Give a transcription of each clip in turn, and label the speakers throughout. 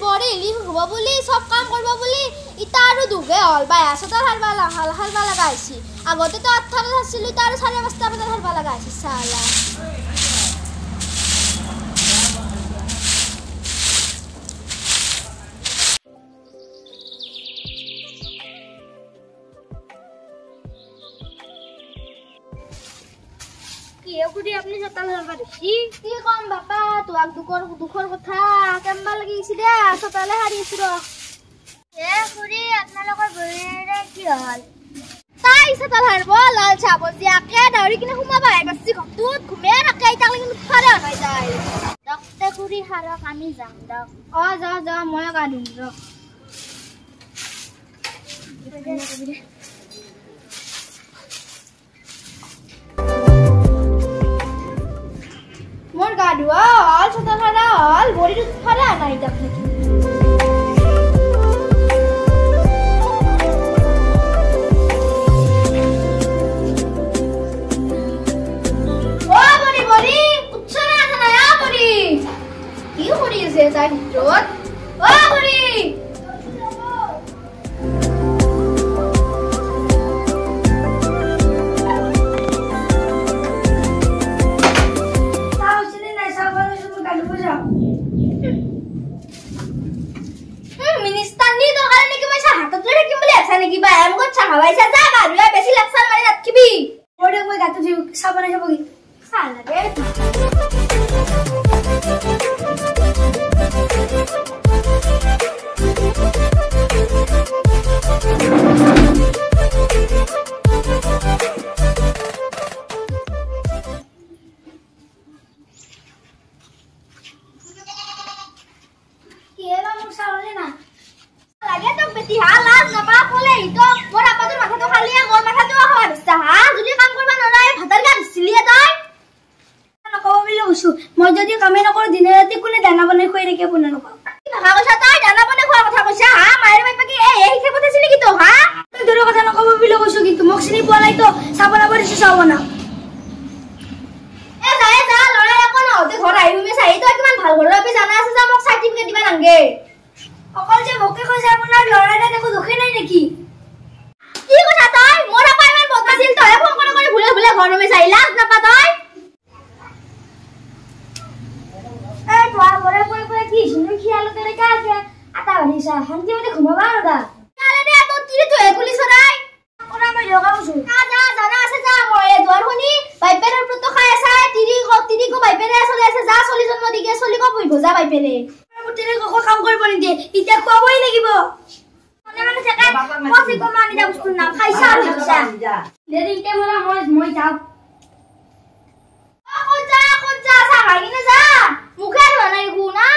Speaker 1: বৰি হিলি হ'ব বুলি চব কাম কৰিব বুলি ইতা আৰু দুখে হ'ল বাই চোতাল সাৰবা সাৰবা লগা হৈছে। আগতেতো 8টাত সাৰছিলোঁ, ইতা আৰু 5:30 বজাত সাৰবা লগা হৈছে চালা।
Speaker 2: আপুনি চোতাল সাৰবা ধৰছি?
Speaker 1: কি কম বাপা তোমাক দুখৰ কথা, কেম্বা লাগি গৈছি দে চোতালে সাৰি আছো ৰ।
Speaker 2: এ খুৰী আপোনালোকৰ বোৱাৰীৰে কি হ'ল?
Speaker 1: তাই চোতাল সাৰব লাল চাহ বজিয়াকে দাউৰি কিনে সোমাব আহি পাৰছি ঘৰটোত, ঘুমে থাকে ইতাক লাগি উঠবাৰে নাই তাই।
Speaker 2: দক তে খুৰী সাৰক, আমি যাম দক।
Speaker 1: অ যাওঁ যাওঁ, ময়ো গা ধুম ৰ। মোৰ গা ধোৱা হ'ল, চোতাল সাৰা হ'ল, বডিটো সাৰা নাই তাক নেকি। অ বডি বডি উঠছ না আঠা নাই? অ বডি কি কৰি আছে তাই ভিতৰত? অ বডি
Speaker 2: মই যদি কামে নকৰো দিনে ৰাতি কোনে দানা বনাই খুৱাই থাকে আপোনালোকক? তই দূৰৰ কথা নকব বুলি কৈছো, কিন্তু মোক চিনি পোৱা নাই তো। চাহ বনাব দিছো, চাহ বনাও। অকল যে মোকে কৈছে আপোনাৰ ল'ৰা একো দোষে নাই নেকি?
Speaker 1: কি কৈছা তই? মোৰ আপা ইমান বদমাছিল, তই ফোন কৰি কৰি ভুলে ভুলে ঘৰ নুমি চাই লাজ নাপা তই?
Speaker 2: এই তোমাৰ ঘৰে কৈ কৈ কি শুনি খিয়ালতে ৰেখা আছে আটা ভানিছা, শান্তি মতে ঘুমাবা আৰু দা।
Speaker 1: কালে দে তোৰ তিৰিটো হে গুলি চৰাই।
Speaker 2: কৰা মই ঢকা কৈছো।
Speaker 1: যা যা জানা আছে যা, মই দুৱাৰ শুনি বাইপেৰৰ ওপৰতো খাই আছা, তিৰিকো বাইপেৰে চলি আছে যা, চলি জন্ম দিগে চলিকো বহিব যা বাইপেৰে।
Speaker 2: মোৰ তিৰিক একো কাম কৰিব নিদিয়ে, এতিয়া খুৱাবই লাগিব। মানে মানে থাকে কচি কমা আনি দা বস্তুৰ নাম খাইছা আৰু খাইছা। দে এতিয়া মই যাওঁ।
Speaker 1: ক'ত যা ক'ত যা, চাহ খাই কিনে যা, মুখে ধোৱা নাই একো না।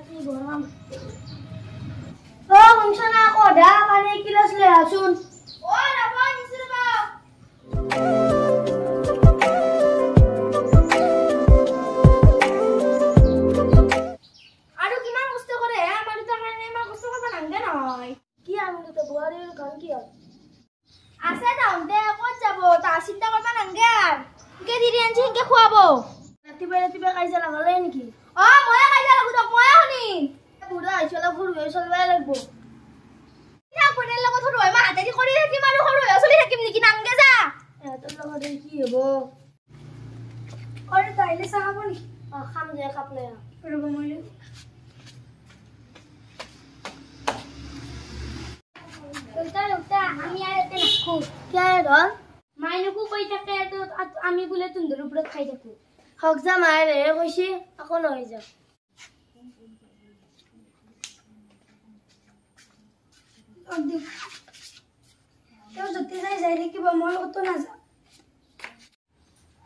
Speaker 2: কি গৰম। অ শুনছ না, কধা পানী এগিলাচ লৈ আহচোন।
Speaker 1: অ ৰ'ব নিছো ৰ'ব। আৰু কিমান কষ্ট কৰে হে আমাৰ দুটাৰ কাৰণে, ইমান কষ্ট কৰিব নালাগে নহয়।
Speaker 2: কি আনন্দ বোৱাৰীৰ ঘৰ কি হ'ল?
Speaker 1: আছে তাহোঁতে ক'ত যাব, তাৰ চিন্তা কৰিব নালাগে আৰু। সেনকে তিৰি আনছি সেনকে খুৱাব।
Speaker 2: ৰাতিপুৱাই ৰাতিপুৱাই কাজিয়া লগালে নেকি?
Speaker 1: অ ময়ে কাজিয়া লাগো তোক, ময়ে শুনিম।
Speaker 2: বুঢ়া আহিছো অলপ সৰু হৈ চলিবই লাগিব।
Speaker 1: আপোনাৰ লগত সৰু হৈ মই হাতেদি কৰি থাকিম আৰু সৰু হৈ চলি থাকিম নেকি? নাংগে যা।
Speaker 2: এহঁতৰ লগত কি হ'ব? অৰে তই আহিলে চাহ খাব নেকি? অ খাম দে, কাপ লৈ আহ। ৰ'ব মই দেউতা দেউতা আমি আৰু ইয়াতে নাথাকো। কিয় ধৰ? মাইনকো কৈ থাকে আমি বোলে তুন্দৰ ওপৰত খাই থাকো। হক যা, মায়ে কৈছে আকৌ নহয় যা। তেওঁ য'তে যাই যাই থাকিব, মই ক'তো নাযাওঁ।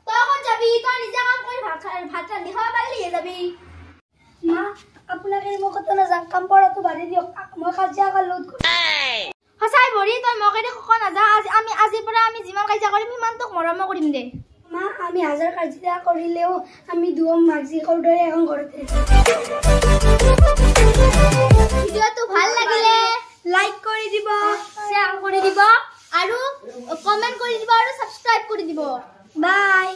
Speaker 1: তই ক'ত যাবি? তই নিজে কাম কৰি ভাত ৰান্ধি খাব পাৰিলিহে যাবি।
Speaker 2: মা আপোনাক এৰি মই ক'তো নাযাওঁ, কাম পৰাটো বাঢ়ি দিয়ক, মই কাজিয়া কাৰ লগত কৰিম।
Speaker 1: সঁচাই ভৰি তই মোক এৰি ক'তো নাযাওঁ। আজি আমি আজিৰ পৰা আমি যিমান কাজিয়া কৰিম সিমান তোক মৰমো কৰিম দে।
Speaker 2: মা আমি হাজাৰ কাজিয়া কৰিলেও আমি দুয়ো মাক জীয়েকৰ দৰে এখন ঘৰতে।
Speaker 1: ভিডিঅ'টো ভাল লাগিলে
Speaker 2: লাইক কৰি দিব।
Speaker 1: কমেণ্ট কৰি দিব আৰু ছাবস্ক্ৰাইব কৰি দিব।
Speaker 2: বাই।